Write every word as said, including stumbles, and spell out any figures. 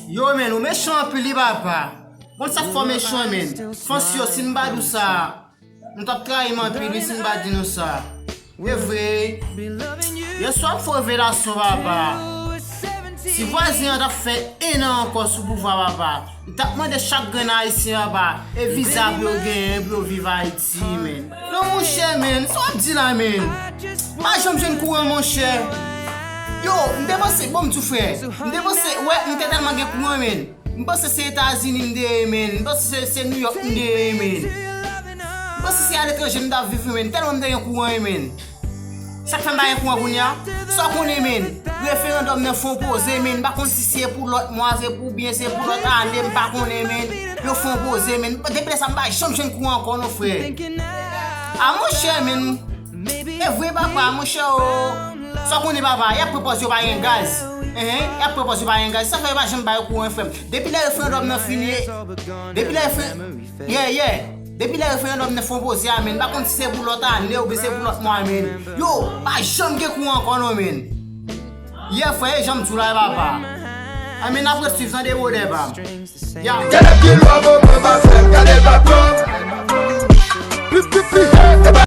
Yo, men, ou mechan anpil, wi, papa. Bon, sa k fè w mechan, men. Fans yo, si m pa di w sa, nou t ap trayi m anpil, wi, si m pa di nou sa. E vre. Yè swa m fè revelasyon, papa. Si vwazen an t ap fè en an ankò sou pouvwa, papa, li t ap mande chak grenn Ayisyen, papa, e viza pou yo genyen, pou yo viv Ayiti, men. Non, monchè, men, sa w ap di la, men? M pa janm jwenn kouran, monchè. Yo, m te panse, bon, m di w, frè, m te panse, wè, m te tèlman gen kouran, men. M panse se Etazini m te ye, men. M panse se, se New York m te ye, men. M panse se aletranje m t ap viv, men. Tèlman m te gen kouran, men. Sa k fè m pa gen kouran kounye a? Sa w konnen, men. Referandòm nan fè yon poze, men. M pa konn si se pou lòt mwa, se pou byen, se pou lòt ane, m pa konnen, men. Yo fè yon poze, men. Depi lè sa, m pa janm jwenn kouran ankò, non, frè. A, monchè, men. E vre, papa, monchè, o. Sa w konnen, papa, y ap pran pòz yo pa gen gaz. Enhen, y ap pran pòz yo pa gen gaz. Sa fè yo pa janm ba yo kouran, frè m. Depi lè referandòm nan fini, depi lè referen-, yeah, yeah. Depi lè referandòm nan fè yon poze a, men, m pa konn si se pou lòt ane oubyen se pou lòt mwa, men. Yo, pa janm gen kouran ankò, non, men. Yeah, frè, e jan m di w la, papa. A, men, n ap ret swiv, tande, bwodè pa m. Ya. Gade pye lwa, bon, bon, pa fè, gade baton. Pi, pi, pi, hey,